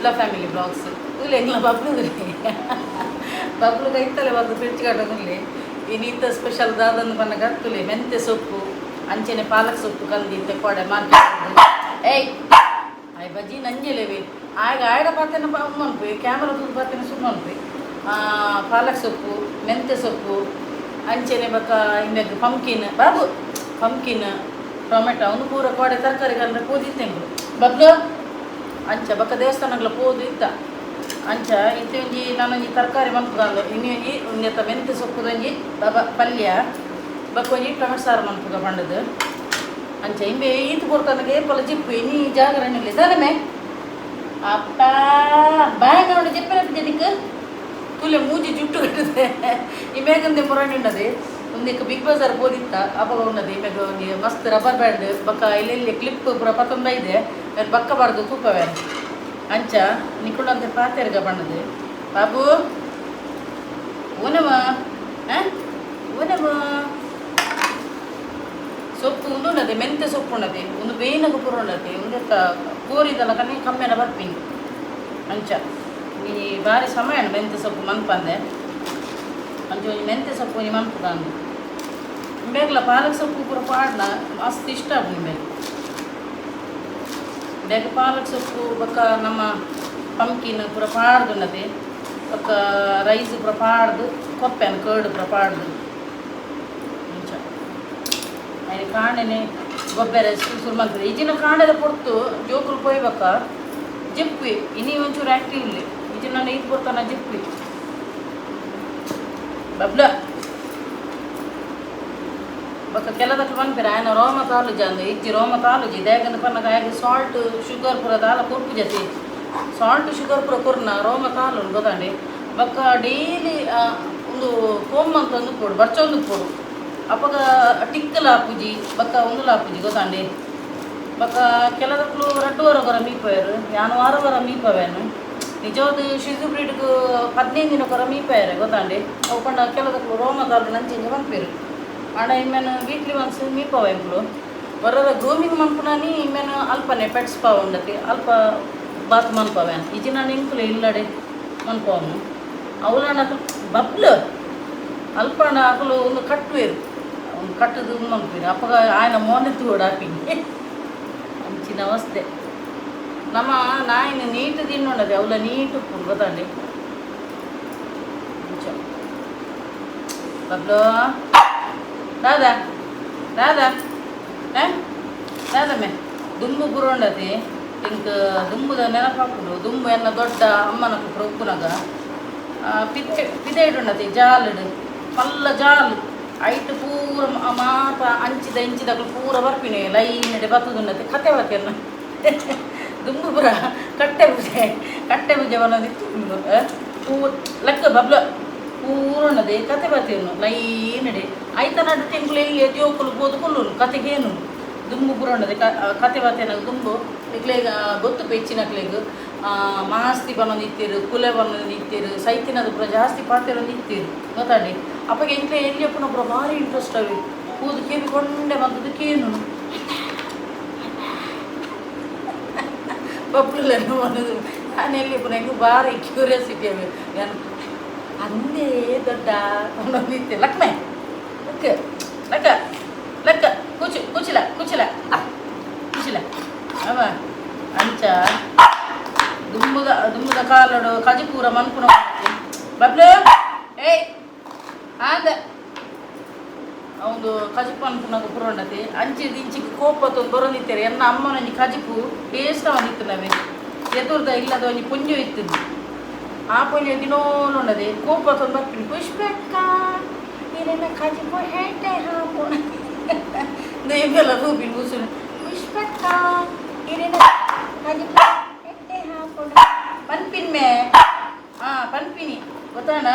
Kudla family blogs. ತೂಲೆ, ಎಂಗ್ಲ ಬಬ್ಲು ಬಬ್ಲು ಕೈತಲೆ ಬಂದು fridge ಕಟ್ಟೊಂದುಲ್ಲೆ. ಇನಿತ ಸ್ಪೆಷಲ್ ದಾದಂದು ಪನ್ನಗ, ತೂಲೆ, ಮೆಂತೆ ಸೊಪ್ಪು ಅಂಚೆನೆ ಪಾಲಕ್ ಸೊಪ್ಪು ಕಂದಿತ್ತೆ ಕೋಡೆ ಮಾರ್ಕೆಟ್. ಏಯ್, ಆಯ್ ಬಜ್ಜಿ ನಂಜೆಲೆವೆ. ಆಗ ಆಯಡ ಪಾತೆನ ಮನ್ಪು, ಕ್ಯಾಮ್ರಾ ತೂದು ಪಾತೆನ ಸುಮ್ಮ ಮನ್ಪು. ಪಾಲಕ್ ಸೊಪ್ಪು, ಮೆಂತೆ ಸೊಪ್ಪು, ಅಂಚೆನೆ ಬೊಕ್ಕ ಇಂಬೆಗ್ ಪಂಕಿನ್, ಬಾಬು, ಪಂಕಿನ್, ಟೊಮೆಟೊ ಒಂದು ಪೂರ ಕೋಡೆ ತರಕಾರಿ ಕಂದ್ರೆ ಪೋದಿತ್ತೆಂಗುಲು ಬಬ್ಲು. ಅಂಚ ಬೊಕ್ಕ ದೇವಸ್ಥಾನಗಳ ಪೋದು ಇತ್ತ. ಅಂಚ ಇತ್ತೆ ಒಂಜಿ ನಾನೊಂಜಿ ತರಕಾರಿ ಮನ್ಪುಗಂದು. ಇನಿ ಒಂಜಿ ಒಂಜೆತ್ತ ಮೆಂತೆ ಸೊಪ್ಪುದೊಂಜಿ ಬಾಬಾ ಪಲ್ಯ, ಬೊಕ್ಕ ಒಂಜಿ ಟೊಮೆಟೊ ಸಾರು ಮನ್ಪುಗ ಪಂಡದು. ಅಂಚ ಇಂಬೆ ಈತ್ ಕೊಡ್ತಾನಗೆ ಏಪಲ ಜಿಪ್ಪು. ಇನಿ ಜಾಗರಣೆ ದಾನಮೆ ಅಪ್ಪ ಬಾಯಂಗ ನೋಡಿ ಜೆಪ್ಪೆನ ನಿಕ್. ತೂಲೆ, ಮೂಜಿ ಜುಟ್ಟು ಕಟ್ಟುದೆ. ಇಮೇಗಂದೆ ಮುರಣಿ ಉಂಡದೆ. ಒಂದಿಕ್ ಬಿಗ್ ಬಜಾರ್ ಪೋದಿತ್ತ, ಅಪಗ ಉಂಡದೆ. ಇಮೆಗ್ ಒಂಜಿ ಮಸ್ತ್ ರಬ್ಬರ್ ಬ್ಯಾಂಡ್ ಬೊಕ್ಕ ಎಲ್ಲೆಲ್ಲಿ ಕ್ಲಿಪ್ ಪೂರ ಪತ್ತೊಂದ ಇದೆ. ಬಕ್ಕ ಬಾರ್ದು ತೂಪವೆ. ಅಂಚ ನಿಕುಳಂತೆ ಪಾತೆರ್ಗ ಬಣ್ಣದು. ಬಾಬು, ಓನವ ಓನವ ಸೊಪ್ಪು ಉಂಡುಂಡದೆ, ಮೆಂತೆ ಸೊಪ್ಪು ಉಂಡದೆ. ಒಂದು ಬೇನಗ ಪೂರ ಉಂಡದೆ. ಉಂದೆತ್ತ ಕೋರಿದಲ್ಲ ಕಣ್ಣೆ ಕಮ್ಮೆನ ಬರ್ಪಿನಿ. ಅಂಚ ಈ ಬಾರಿ ಸಮಯ ಮೆಂತೆ ಸೊಪ್ಪು ಮನ್ಪಂದೆ. ಅಂಚ ಒಂಜಿ ಮೆಂತೆ ಸೊಪ್ಪು ಒಂಜಿ ಮನ್ಪುಗಂದು. ಬೇಗಲ ಪಾಲಕ್ ಸೊಪ್ಪು ಪೂರ ಪಾಡ್ನ ಮಸ್ತ್ ಇಷ್ಟ ಆಪುಂಡು ಬೇಗ ಬೇಗ. ಪಾಲಕ್ ಸೊಪ್ಪು ಬೊಕ್ಕ ನಮ್ಮ ಪಂಕಿನ್ ಪೂರ ಪಾಡ್ದುಂಡತೆ. ಬೊಕ್ಕ ರೈಸ್ ಪೂರ ಪಾಡ್ದು ಕೊಪ್ಪೆನ ಕೇಡು ಪೂರ ಪಾಡ್ದು. ಅಂಚ ಐನ ಕಾಂಡೆನೆ ಗೊಬ್ಬರ ಶುರು ಮಲ್ತದೆ. ಇಜಿನ ಕಾಂಡೆದ ಪೊರ್ತು ಜೋಕುಲು ಪೋಯ್ಬಕ್ಕ ಜೆಪ್ಪಿ. ಇನಿ ಒಂಚೂರು ಆಕ್ಟಿವ್ ಇಲ್ಲಿ. ಇಜಿನ ಇದು ಪೊರ್ತನ ಜೆಪ್ಪಿ ಬಬ್ಲ. ಬೊಕ್ಕ ಕೆಲದಕ್ಕೆ ಪನ್ಪೆರ್ ಆಯನ ರೋಮ ತಾಲುಜಿ ಅಂದ್. ಇಜ್ಜಿ, ರೋಮ ತಾಲುಜಿ. ದಾಯೆಗಂದ್ ಪನ್ನಗ ಆಯಗ್ ಸಾಲ್ಟ್ ಶುಗರ್ ಪೂರ ದಾಲ ಕೊರ್ಪು ಜತಿ. ಸಾಲ್ಟ್ ಶುಗರ್ ಪೂರ ಕೊರ್ನ ರೋಮ ತಾಲುಂಡು, ಗೊತ್ತಾಂಡಿ? ಬೊಕ್ಕ ಡೈಲಿ ಒಂದು ಕೋಮ್ ಮಂತೊಂದು ಉಪ್ಪೊಡು, ಬರ್ಚೊಂದು ಉಪ್ಪೊಡು. ಅಪಗ ಟಿಕ್ಕಲ್ ಆಪುಜಿ, ಬೊಕ್ಕ ಉಂದುಲ ಆಪುಜಿ, ಗೊತ್ತಾಂಡಿ? ಬೊಕ್ಕ ಕೆಲದಕ್ಲು ರಡ್ಡು ವಾರ ಕೊರ ಮೀಪೆರ್, ಯಾನ್ ವಾರ ವಾರ ಮೀಪವೇನು. ನಿಜವಾದ ಶಿಸು ಬ್ರೀಡ್ಗ್ 15 ದಿನ ಕೊರ ಮೀಪೆರೆ, ಗೊತ್ತಾಂಡಿ? ಅವು ಪಂಡ ಕೆಲದಕ್ಲು ರೋಮ ತಾಲು ನಂಚಿಂಚ ಪನ್ಪೆರ್. ಆಂಡ ಇಮ್ಮೆನ್ ವೀಕ್ಲಿ ಒನ್ಸ್ ಮೀಪವ ಎಂಕುಲು. ಹೊರದ ಗ್ರೂಮಿಂಗ್ ಮನ್ಪುನಾನಿ ಇಮ್ಮೆನ್ ಅಲ್ಪನೆ ಪೆಟ್ಸ್ ಪಾವ ಉಂಡತಿ, ಅಲ್ಪ ಬಾತ್ ಮನ್ಪವೆ. ಇಜ್ಜಿ ನಾನು ಎಂಕುಲು ಇಲ್ಲಡೆ ಮನ್ಪವನು. ಅವಲಾಂಡ ಅಕುಲು ಬಬ್ಲು ಅಲ್ಪಂಡ ಅಕುಲು ಒಂದು ಕಟ್ಟುವೆರು, ಒಂದು ಕಟ್ಟುದು ಮನ್ಪುವೆರು. ಅಪಗ ಆಯನ ಮೋನೆ ತೂವೊಡು ಆಪಿನಿ. ಅಂಚಿನ ಅವಸ್ಥೆ. ನಮ್ಮ ನಾಯಿನ ನೀಟ್ ತಿನ್ನುಂಡದೆ, ಅವಲ ನೀಟ್ ಉಪ್ಪುಂಡು, ಗೊತ್ತಾಂಡಿ? ಅಂಚ ಬಬ್ಲು, ದಾದಾ ದಾದಾ ದಾದಮ್ಮೆ. ದುಂಬು ಪುರೋಂಡತಿ ಎಂಕ್ ದುಂಬುದ ನೆನಪಾಪುಂಡು. ದುಂಬು ಎನ್ನ ದೊಡ್ಡ ಅಮ್ಮನ ಪುರ ಉಪ್ಪುನಗ ಪಿದೆ ಪಿದೆ ಇಡುಂಡತಿ ಜಾಲುಡು, ಮಲ್ಲ ಜಾಲು. ಐಟ್ ಪೂರ ಮಾತ ಅಂಚಿದ ಇಂಚಿದಕುಲು ಪೂರ ಬರ್ಪಿನಿ. ಲೈನ್ ಬತ್ತದುಂಡತಿ. ಕತೆ ಬತ್ತೆರ್ನ ದುಂಬು ಪೂರ ಕಟ್ಟೆ ಪೂಜೆ, ಕಟ್ಟೆ ಪೂಜೆ ಬನ್ನೋದಿತ್ತು. ಪೂ ಲಕ್ಕ ಬಬ್ಲ ಪೂರ ಉನ್ನದೆ ಕತೆ ಬತ್ತಿರ್ನು ಲೈನ್ ಇಡೆ. ಐತ ನಡು ಟೆಂಕುಲು ಎಲ್ಲಿ ಜೋಕುಲು ಪೋದು ಕುಲ್ಲುನು, ಕತೆಗೇನು. ದುಂಬು ಪೂರ ಉನ್ನದೆ ಕತೆ ಬತ್ತೇನ ದುಂಬು. ನಿಕ್ಲೆಗ್ ಗೊತ್ತು ಪೆಚ್ಚಿನಕ್ಲೆಗ್ ಮಾಸ್ತಿ ಬನ್ನೊಂದು ಇತ್ತೀರು, ಕುಲೆ ಬನ್ನೊಂದು ಇತ್ತೀರು, ಸೈತಿನದು ಪೂರ ಜಾಸ್ತಿ ಪಾತೆರೊಂದು ಇತ್ತೀರು, ಗೊತ್ತಾಂಡಿ? ಅಪ್ಪಗೆ ಎಂಕ್ಲೆ ಎಲ್ಲಿ ಅಪ್ಪನ ಪೂರ ಭಾರಿ ಇಂಟ್ರೆಸ್ಟ್ ಅವಿ. ಕೂದು ಕೆಬಿ ಕೊಂಡೆ ಬಂದದ್ದು ಕೇನು. ಬಬ್ಲುಲೆನ ಅನ್ನೋದು ನಾನು ಎಲ್ಲಿ ಪುನಃ ಎಂಕ್ ಭಾರಿ ಕ್ಯೂರಿಯಾಸಿಟಿ ಅವಿ. ನಾನು ಅಂದೇ ದೊಡ್ಡ ಒಂದೊಂದು. ಲಕ್ಷ್ಮೆ, ಲಕ್ಕ ಲಕ್ಕ ಲಕ್ಕ, ಕೂಚು ಕೂಚಿಲ ಕೂಚಿಲ ಕೂಚಿಲ ಅವ. ಅಂಚ ದುಂಬುದ ದುಂಬುದ ಕಾಲಡು ಕಜಿಪೂರ ಮನ್ಪುನ. ಬಬ್ಲು, ಏಯ್ ಆಂದ ಒಂದು ಕಜಿಪು ಅನ್ಪುನಾಗ ಪೂರ ಉಂಡತಿ. ಅಂಚಿರ್ದು ಇಂಚಿಗೆ ಕೋಪ ತೊಂದು ಬರೋದಿತ್ತಾರೆ. ಎನ್ನ ಅಮ್ಮನ ಒಂಜಿ ಕಜಿಪು ಟೇಸ್ಟ್ ಅವನಿತ್ತು. ನವೆ ಎದುರ್ದ ಇಲ್ಲದ ಒಂಜಿ ಪುಂಜು ಇತ್ತು. ಆ ಪುಂಜು ದಿನೋಲು ಉಂಡದೆ. ಕೋಪ ತೊಂದು ಬರ್ಪಿನಿ. ಪುಷ್ಪಕ್ಕ, ಇರೆನ ಕಜಿಪು ಹೇಟೆ ಹಾಪುಣ ಇವೆಲ್ಲ ರೂಪಿನ ಕೂಸುನು. ಪುಷ್ಪಕ್ಕ, ಇರೆನ ಕಜಿಪು ಹೆಟ್ಟೆ ಹಾಪುಣ ಪನ್ಪಿನ್ ಮೇ. ಹಾ, ಪನ್ಪಿನಿ, ಗೊತ್ತಾಂಡ?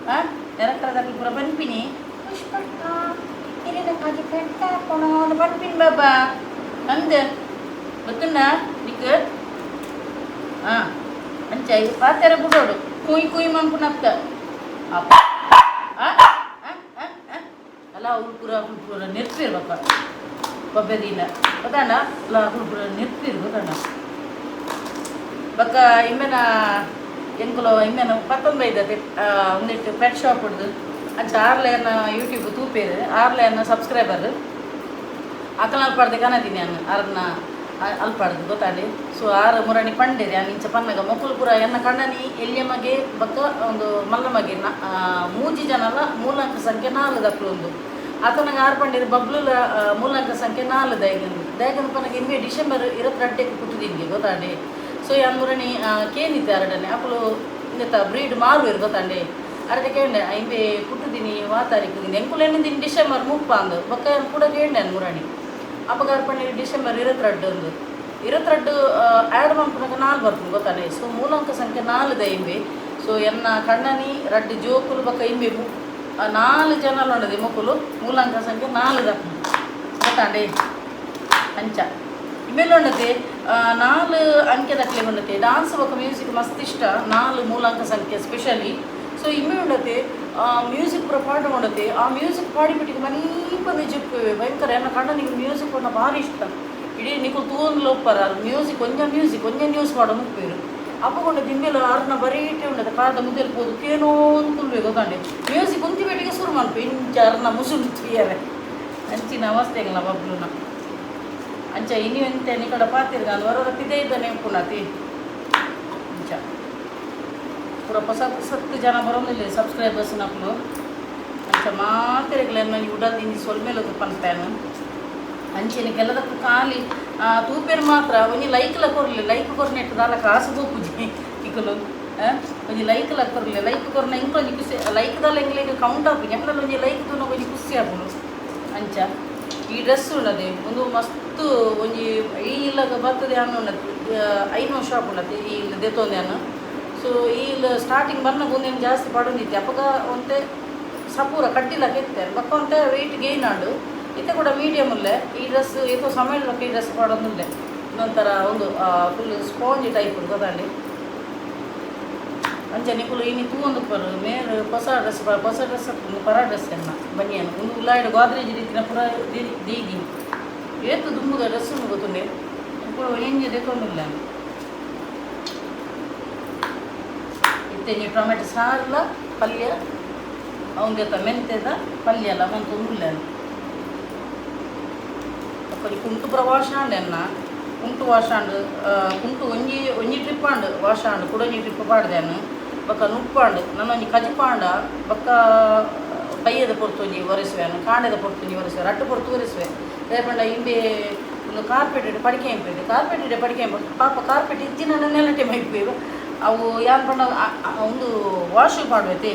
ಹಾ, ನೆರಕರದಕ್ಲು ಪೂರ ಪನ್ಪಿನಿ. ಪುಷ್ಪಕ್ಕ, ಇರೆನ ಕಜಿಪು ಹೆಟ್ಟೆ ಹಾಪುಣ ಪನ್ಪಿನ್ ಬಾಬಾ ಅಂದ, ಗೊತ್ತುಂಡ ನಿಕ್? ಹಾ, ಅಂಚ ಪಾತೆರ ಬುಡೋಡು. ಕುಯ್ ಕುಯ್ ಮನ್ಪುನತ್ತ. ಅಪ್ಪ ಆ ಆ ಆ ಆ ಅಲ್ಲ, ಅವ್ರು ಪೂರ ಪೂರ ನೆರ್ಪಿರ್ ಬಪ್ಪ ಬಬ್ಬೆ ದಿನ, ಗೊತ್ತಾಂಡ? ಅಲ್ಲ, ಅವ್ರು ಪೂರ ನೆರ್ಪಿರ್, ಗೊತ್ತಾಂಡ? ಬೊಕ್ಕ ಇಂಬೆನ ಎಂಕುಲು ಇಂಬೆನ ಪತ್ತೊಂಬೈದತೆ ಒಂದಿಟ್ಟು ಪೆಟ್ ಶಾಪ್ ಹಿಡ್ದು ಅಂಚ ಆರ್ಲೆನ ಯೂಟ್ಯೂಬ್ ತೂಪೇರು ಆರ್ಲೆನ ಸಬ್ಸ್ಕ್ರೈಬರ್ ಅಕಲ ಅಲ್ಪಾಡ್ದೆ ಕನದಿನಿ ನಾನು ಅರ್ನ ಅಲ್ಪಾಡ್ದು ಗೊತ್ತಾಂಡಿ. ಸೊ ಆರು ಮುರಣಿ ಪಂಡೇರಿ ಯಾನ್ ಇಂಚ ಪನ್ನಗ ಮೊಕುಲು ಪೂರ ಎನ್ನ ಕಣ್ಣನಿ ಎಲ್ಯ ಮಗೆ ಬೊಕ್ಕ ಒಂದು ಮಲ್ಲ ಮಗೆ ಮೂಜಿ ಜನಲ ಮೂಲಾಂಕ ಸಂಖ್ಯೆ ನಾಲ್ ದಕ್ಲು ಒಂದು ಆತನಗ ಆರು ಪಂಡೇರಿ ಬಬ್ಲುಲ ಮೂಲಾಂಕ ಸಂಖ್ಯೆ ನಾಲ್ ದೈಗಂದು ದೈಗಂದು ಪನ್ನಗ ಇಂಬೆ ಡಿಸೆಂಬರ್ 22ಕ್ಕೆ ಪುಟ್ಟುದಿಂಗೆ ಗೊತ್ತಾಂಡಿ. ಸೊ ಯಾನ್ ಮುರಣಿ ಕೇನಿತ್ತೆ ಅರಡನೆ ಅಕುಲು ಇಂದೆತ ಬ್ರೀಡ್ ಮಾರುವೆರು ಗೊತ್ತಾಂಡಿ. ಅರಡೆ ಕೇಂಡೆ ಇಂಬೆ ಪುಟ್ಟುದಿನಿ ವಾ ತಾರೀಕು ಎಂಕುಲು ಎಣ್ಣದಿನಿ ಡಿಸೆಂಬರ್ 30 ಅಂದು ಬೊಕ್ಕ ಯಾನ್ ಕೂಡ ಕೇಂಡೆ ಮುರಣಿ ಅಪಗಾರ ಪಂಡ ಡಿಸೆಂಬರ್ 22 ಒಂದು 22 ಆ್ಯಡ್ ಮನ್ಪುನಗ ನಾಲ್ ಬರ್ಪುಂಡು ಗೊತ್ತಾನೆ. ಸೊ ಮೂಲಾಂಕ ಸಂಖ್ಯೆ ನಾಲ್ the ಇಂಬೆ. ಸೊ ಎನ್ನ ಕಣ್ಣನಿ ರಡ್ಡ್ ಜೋಕುಲು ಬೊಕ್ಕ ಇಂಬೆ ನಾಲ್ ಜನಲ ಉಂಡದೆ ಮೊಕುಲು ಮೂಲಾಂಕ ಸಂಖ್ಯೆ ನಾಲ್ ದಪ್ಪುಂಡು ಗೊತ್ತಾಂಡೆ. ಅಂಚ ಇಂಬೆಲ್ಲ ಉಂಡತೆ ನಾಲ್ ಅಂಕೆ ದಕ್ಲೆ ಉಂಡತೆ ಡಾನ್ಸ್ ಬೊಕ್ಕ ಮ್ಯೂಸಿಕ್ ಮಸ್ತ್ ಇಷ್ಟ ನಾಲ್ ಮೂಲಾಂಕ ಸಂಖ್ಯೆ ಸ್ಪೆಷಲಿ. ಸೊ ಇಂಬೆ ಉಂಡತೆ ಮ್ಯೂಸಿಕ್ ಪೂರ ಪಾಡ ಉಂಡತೆ ಆ ಮ್ಯೂಸಿಕ್ ಪಾಡಿ ಬಿಟ್ಟಿಗೆ ಮನೀಪದ ಜೆಪ್ಪುವೆ ಭಯಂಕರ. ಎನ್ನ ಕಣ್ಣನಿಗೆ ಮ್ಯೂಸಿಕ್ ಪಂಡ ಭಾರಿ ಇಷ್ಟ. ಇಡೀ ನಿಕುಲು ತೂವೊಂದುಲ ಉಪ್ಪರ ಮ್ಯೂಸಿಕ್ ಒಂಜ ಮ್ಯೂಸಿಕ್ ಒಂಜ ನ್ಯೂಸ್ ಪಾಡೊಂದು ಉಪ್ಪುವೆರು. ಅಪಗೊಂಡ ದಿಂಬೆಲ ಅರ್ನ ಬರೀಟೆ ಉಂಡತೆ ಕಾರ್ದ ಮುದೆಲ್ ಪೋದು ಕೇನೋಂದು ಕುಲ್ವೆ ಗೊತ್ತಾಂಡೆ. ಮ್ಯೂಸಿಕ್ ಉಂತಿ ಬೆಟ್ಟಿಗೆ ಸುರು ಮನ್ಪು ಇಂಚ ಅರ್ನ ಮುಸುಂಡು ತೂಯರೆ ಅಂಚಿನ ಅವಸ್ಥೆ ಎಂಗ್ಲ ಬಬ್ಲುನ. ಅಂಚ ಇನಿ ಎಂತೆ ನಿಕಡ ಪಾತಿರ್ಗ ಅಂದ್ ವರ ಪಿದೆ ಇದ್ದಾನೆ ಉಪ್ಪುನತಿ ಅಂಚ ಪೂರ ಹೊಸ ಸತ್ತು ಜನ ಬರೋದಿಲ್ಲ ಸಬ್ಸ್ಕ್ರೈಬರ್ಸ್ ನಕುಲು. ಅಂಚ ಮಾತೆರೆಗ್ಲ ಎನ್ನ ಉಡಲ್ ದಿಂಜಿ ಸೊಲ್ಮೆಲು ಪನ್ಪೇನು. ಅಂಚೆನೆ ಕೆಲದಕ್ಕು ಖಾಲಿ ತೂಪೆರ್ ಮಾತ್ರ ಒಂಜಿ ಲೈಕ್ಲ ಕೊರ್ಲೆ ಲೈಕ್ ಕೊರ್ನೆಟ್ ದಾಲ ಕಾಸು ತೂಪುಜಿ ಇಕುಲು. ಒಂಜಿ ಲೈಕ್ಲ ಕೊರ್ಲೆ ಲೈಕ್ ಕೊರ್ನ ಇಂಕೊಂಜಿ ಖುಷಿ ಲೈಕ್ ದಾಲ ಎಂಗ್ಲೆಗ್ ಕೌಂಟ್ ಆಪುಜಿ ಅಂಡಲ ಒಂಜಿ ಲೈಕ್ ತೂನ ಒಂಜಿ ಖುಷಿ ಆಪುಂಡು. ಅಂಚ ಈ ಡ್ರೆಸ್ ಉಂಡದೆ ಒಂದು ಮಸ್ತ್ ಒಂಜಿ ಈ ಇಲ್ಲಗ ಬರ್ತದೆ ಅನ್ನ ಉಂಡದೆ ಐನೋ ಶಾಪ್ ಉಂಡತೆ ಈ ಇಲ್ಲ ದೆತೊಂದೆ ಅನ್ನ. ಸೊ ಈ ಇಲ್ಲ ಸ್ಟಾರ್ಟಿಂಗ್ ಬರ್ನಾಗ ಒಂದೇನು ಜಾಸ್ತಿ ಪಡೊಂದಿತ್ತೆ ಅಪಗ ಒಂತೆ ಸಪೂರ ಕಡ್ಡಿಲ ಕೆತ್ತೆ ಬೊಕ್ಕ ಒಂತೆ ವೆಯ್ಟ್ ಗೇನ್ ಆಂಡು ಇತ್ತೆ ಕೂಡ ಮೀಡಿಯಮ್ ಉಲ್ಲೆ. ಈ ಡ್ರೆಸ್ ಏತೋ ಸಮಯ ಈ ಡ್ರೆಸ್ ಪಾಡೊಂದುಲ್ಲೆ ಒಂಥರ ಒಂದು ಫುಲ್ ಸ್ಪಾಂಜ್ ಟೈಪ್ ಉಂಡು ಗೊತ್ತಾಂಡಿ. ಅಂಚ ನಿಕುಲು ಇನಿ ತೂವೊಂದುಪ್ಪರು ಮೇರ್ ಹೊಸ ಡ್ರೆಸ್ ಹೊಸ ಡ್ರೆಸ್ ಒಂದು ಪರ ಡ್ರೆಸ್ ಎನ್ನ ಬನಿಯನ್ ಒಂದು ಉಲಾಯ್ಡ್ ಗೋದ್ರೇಜ್ ರೀತಿನ ಪೂರ ದೀದಿ ಏತು ದುಂಬುದ ಡ್ರೆಸ್ ಉಂಡು ಗೊತ್ತುಂಡೆ ಪೂರ ಎಂಜ ದೆತೊಂದುಲ್ಲ. ಇತ್ತೆ ಒಂಜಿ ಟೊಮೆಟೊ ಸಾರ್ಲ ಪಲ್ಯ ಅವಂದೆತ ಮೆಂತೆದ ಪಲ್ಯ ಎಲ್ಲ ಮಂತೊಂದುಲ್ಲೆ. ಒಂಜಿ ಕುಂಟು ಪೂರ ವಾಶ್ ಆಂಡ್ ಎನ್ನ ಕುಂಟು ವಾಶ್ ಆಂಡ್ ಕುಂಟು ಒಂಜಿ ಒಂಜಿ ಟ್ರಿಪ್ ಆಂಡ್ ವಾಶ್ ಆಂಡ್ ಕುಡ ಒಂಜಿ ಟ್ರಿಪ್ ಪಾಡ್ದೇನು ಬೊಕ್ಕ ನುಪ್ಪಾಂಡ್ ನನ ಒಂಜಿ ಕಜಿಪಾಂಡ ಬೊಕ್ಕ ಬಯ್ಯದ ಪೊರ್ತು ಒಂಜಿ ಒರೆಸುವೆ ಕಾಂಡೆದ ಪೊರ್ತು ಒಂಜಿ ಒರೆಸುವೆ ರಡ್ಡ್ ಪೊರ್ತು ಒರೆಸುವೆ. ದಾಯೆ ಪಂಡ ಇಂಬೆ ಒಂದು ಕಾರ್ಪೆಟ್ ಪಡಿಕೆ ಇಂಪೆಡ್ ಕಾರ್ಪೆಟ್ ಪಡಿಕೆ ಪಾಪ ಕಾರ್ಪೆಟ್ ಇಜ್ಜಿನ ನೆಲಟೆ ಮೈಪೆ ಅವು ಯಾನ್ ಪಂಡ ಒಂದು ವಾಶ್ ಪಾಡ್ವೆತೆ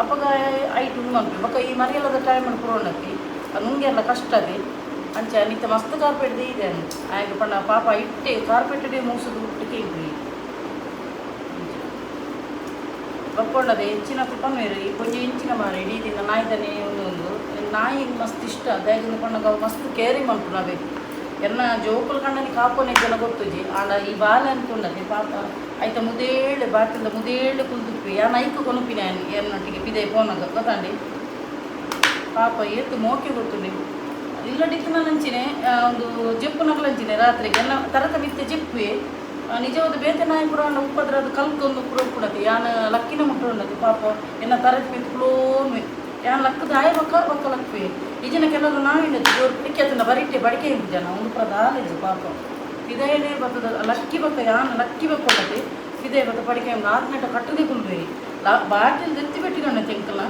ಅಪಗ ಐಟ್ ಉಂಡು ಮನ್ಪೆ ಬೊಕ್ಕ ಈ ಮರಿಯಲದ ಟೈಮ್ ಪೂರ ಉಂಡತಿ ನುಂಗೆಲ್ಲ ಕಷ್ಟ ಅದೇ. ಅಂಚ ನಿತ್ತ ಮಸ್ತ್ ಕಾರ್ಪೆಟ್ ದೀದೆ ಆಯ್ಕೆ ಪಂಡ ಪಾಪ ಇಟ್ಟೆ ಕಾರ್ಪೆಟ್ ಮೂಸುದು ಹುಟ್ಟಿಕೆ ಇಪ್ಪಿ ಬಕ್ಕೊಂಡದೆ ಹೆಚ್ಚಿನ ಪನ್ವೇರು ಈ ಕೊಂಚ ಇಂಚಿನ ಮಾರ ಇಡೀ ದಿನ ನಾಯಿದನೆ ಒಂದು ಒಂದು ನಾಯಿ ಮಸ್ತ್ ಇಷ್ಟ ದಾಯೆಗ್ ಪಂಡ ಅವು ಮಸ್ತ್ ಕೇರಿಂಗ್ ಮನ್ಪುನವೇ ಎನ್ನ ಜೋಕುಲು ಕಂಡನಿ ಕಾಪೊನೆ ಜನ ಗೊತ್ತುಜಿ ಆಂಡ ಈ ಬಾಲೆ ಅಂತುಂಡತೆ ಪಾಪ ಐತ ಮುದೇಳು ಬಾತಿಲ್ದ ಮುದೇಳು ಕುಲ್ದುಪ್ಪಿ ಯಾನ್ ಐಕ್ ಕೊನುಪಿನ ಎನ್ನೊಟ್ಟಿಗೆ ಪಿದೆ ಪೋನಗ ಗೊತ್ತಾಂಡಿ. ಪಾಪ ಏತ್ ಮೋಕೆ ಗೊತ್ತುಂಡೆ ಇಲ್ಲಡಿತ್ತು ನಂಚಿನೆ ಒಂದು ಜೆಪ್ಪುನಕಲಂಚಿನೆ ರಾತ್ರಿಗೆ ಎಲ್ಲ ತರತ ಮಿತ್ತೆ ಜೆಪ್ಪುವೆ ನಿಜವಾದ ಬೇತೆ ನಾಯಿ ಪೂರ ಉಪ್ಪದ್ರ ಅದು ಕಲ್ಕೊಂದು ಪೂರ ಉಪ್ಪುಡತಿ ಯಾನ್ ಲಕ್ಕಿನ ಮುಟ್ಟ ಉಂಡತಿ ಪಾಪ ಎನ್ನ ತರತ ಮಿತ್ತು ಕುಲೋನ್ವೆ ಯಾನ್ ಲಕ್ಕದ ಆಯ ಬೊಕ್ಕ ಬೊಕ್ಕ ಲಕ್ಕುವೆ ನಿಜನ ಕೆಲವು ನಾವಿಂಡತಿ ಜೋರು ಪಿಡಿಕೆ ಬರಿಟ್ಟೆ ಬಡಿಕೆ ಇಂಪು ಜನ ಒಂದು ಪೂರ ದಾಲ ಪಾಪ ಪಿದಯನೇ ಬತ್ತದ ಲಕ್ಕಿ ಬೊಕ್ಕ ಯಾನ್ ಲಕ್ಕಿ ಬೊಕ್ಕ ಉಂಡತಿ ಪಿದಯ ಬತ್ತ ಪಡಿಕೆ ಆತ್ನೆಟ ಕಟ್ಟದೆ ಕುಲ್ವೆ ಬಾಟಿಲ್ ದೆತ್ತಿ ಬೆಟ್ಟಿಕೊಂಡೆ ತೆಂಕಲ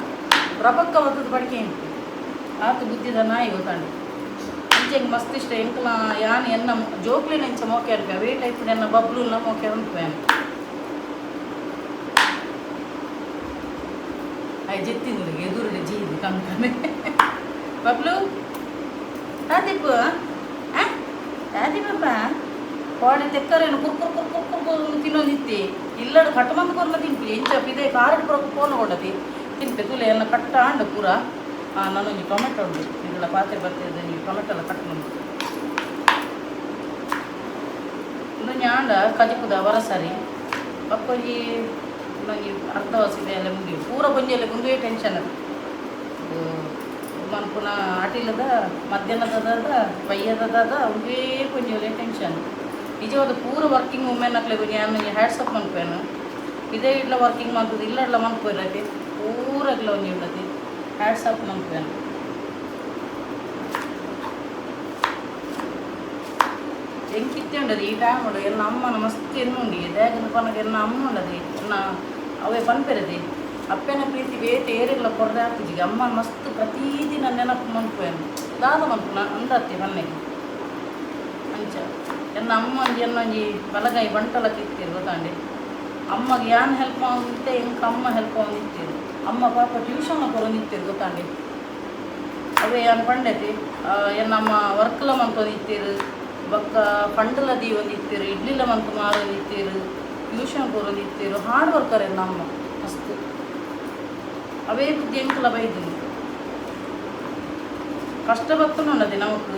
ಪ್ರಬಕ್ಕ ಬತ್ತದ ಪಡಿಕೆ ಇಂಪು ಆತ ಬುದ್ಧಿದ ನಾಯಿ ಗೊತ್ತಾಂಡು. ಅಂಚೆ ಮಸ್ತ್ ಇಷ್ಟ ಎಂಕಲ ಯಾನ್ ಎನ್ನ ಜೋಕ್ಲೆನ ಇಂಚ ಮೋಕೆ ಅನ್ಪೆ ಅವೇ ಟೈಪ್ ಎನ್ನ ಬಬ್ಲುನ ಮೋಕೆ ಅನ್ಪೆ ಅಯ್ ಜೆತ್ತಿಂದು ಎದುರುಡೆ ಜೀದಿ ಕಂಕನೆ ಬಬ್ಲು ತಾತಿಪ್ಪು ತಾತಿ ಪಾಪ ಕೋಡೆ ತೆಕ್ಕರೇನು ಕುರ್ಕುರ್ ಕುರ್ಕುರ್ ಕುರ್ಕುರ್ ತಿನ್ನೊಂದಿತ್ತಿ ಇಲ್ಲಡು ಕಟ್ಟಮಂದು ಕೊರ್ನ ತಿನ್ಪಿ ಎಂಚ ಪಿದೆ ಕಾರಡ್ ಪೂರ ಫೋನ್ ಕೊಡತಿ ತಿನ್ಪೆ ತುಲೆ ಎಲ್ಲ ಕಟ್ಟ ಆಂಡು ಪೂರ. ನಾನೊಂಜಿ ಟೊಮೆಟೊ ಉಂಡು ನಿಗಳ ಪಾತ್ರೆ ಬರ್ತಿದ್ದೆ ನೀವು ಟೊಮೆಟೊ ಎಲ್ಲ ಕಟ್ ಮಂದು ಉಂದೊಂಜಿ ಆಂಡ ಕಜಿಪುದ ವರಸರಿ ಬೊಕ್ಕೊಂಜಿ ಒಂಜಿ ಅರ್ಧ ವಸಿದೆ ಎಲ್ಲ ಮುಗಿಯು ಪೂರ ಒಂಜಿ ಉಂದುವೇ ಟೆನ್ಷನ್ ಅದು ಮನ್ಪುನ ಅಟಿಲದ ಮಧ್ಯಾಹ್ನದ ಬಯ್ಯದ ಉಂದುವೇ ಒಂಜಿ ಟೆನ್ಷನ್. ನಿಜವಾದ ಪೂರ ವರ್ಕಿಂಗ್ ವುಮೆನ್ ಅಕ್ಲೆಗ್ ಯಾನ್ ಹ್ಯಾಟ್ಸ್ ಆಫ್ ಮನ್ಪುವೆನ್. ಇದೇ ಇಡ್ಲ ವರ್ಕಿಂಗ್ ಮಲ್ತುದು ಇಲ್ಲಡ್ಲ ಮನ್ಪುವೆರ್ ಪೂರಗ್ಲ ಒಂಜಿ ಉಂಡತಿ ಹ್ಯಾಟ್ಸ್ ಆಫ್ ಮನ್ಪುವೆನ್. ಎಂಕಿತ್ತೆ ಉಂಡದು ಈ ಟೈಮ್ ಉಂಡು ಎನ್ನ ಅಮ್ಮನ ಮಸ್ತ್ ಎನ್ನುಂಡು ದಾಯೆಗಂದ್ ಪನ್ನಗ ಎನ್ನ ಅಮ್ಮ ಉಂಡದು ಎನ್ನ ಅವೇ ಪನ್ಪೆರದಿ ಅಪ್ಪೆನ ಪ್ರೀತಿ ಬೇತೆ ಏರೆಗ್ಲ ಕೊರ್ರೆ ಆಪುಜಿಗೆ. ಅಮ್ಮ ಮಸ್ತ್ ಪ್ರತಿದಿನ ನೆನಪು ಮನ್ಪುವೆನ್ ದಾದ ಮನ್ಪುನ ಅಂದತ್ತೆ ಪನ್ನೆಗೆ ಅಂಚ ಎನ್ನ ಅಮ್ಮ ಒಂಜಿ ಎನ್ನೊಂಜಿ ಬಲಗೈ ಬಂಟಲಕ್ಕೆ ಇತ್ತೀರು ಗೊತ್ತಾಂಡೆ. ಅಮ್ಮಗೆ ಯಾನ್ ಹೆಲ್ಪ್ ಆವೊಂದಿತ್ತೆ ಎಂಕ್ ಅಮ್ಮ ಹೆಲ್ಪ್ ಆವೊಂದಿತ್ತೀರು. ಅಮ್ಮ ಪಾಪ ಟ್ಯೂಷನ್ ಕೊರೊಂದಿತ್ತೀರು ಗೊತ್ತಾಂಡೆ. ಅವೇ ಯಾನ್ ಪಂಡೆತಿ ಎನ್ನ ಅಮ್ಮ ವರ್ಕ್ಲ ಮನ್ತೊಂದಿತ್ತೀರು ಬೊಕ್ಕ ಫಂಡ್ಲ ದೀವೊಂದಿತ್ತೀರು ಇಡ್ಲಿಲ ಮಂತ್ ಮಾರೊಂದಿತ್ತೀರು ಟ್ಯೂಷನ್ ಕೊರೊಂದಿತ್ತೀರು ಹಾರ್ಡ್ ವರ್ಕರ್ ಎನ್ನ ಅಮ್ಮ ಮಸ್ತ್. ಅವೇ ಬುದ್ಧಿ ಎಂಕಲ ಬೈದಿನಿ. ಕಷ್ಟ ಬತ್ತುಂಡದೆ ನಮಕ್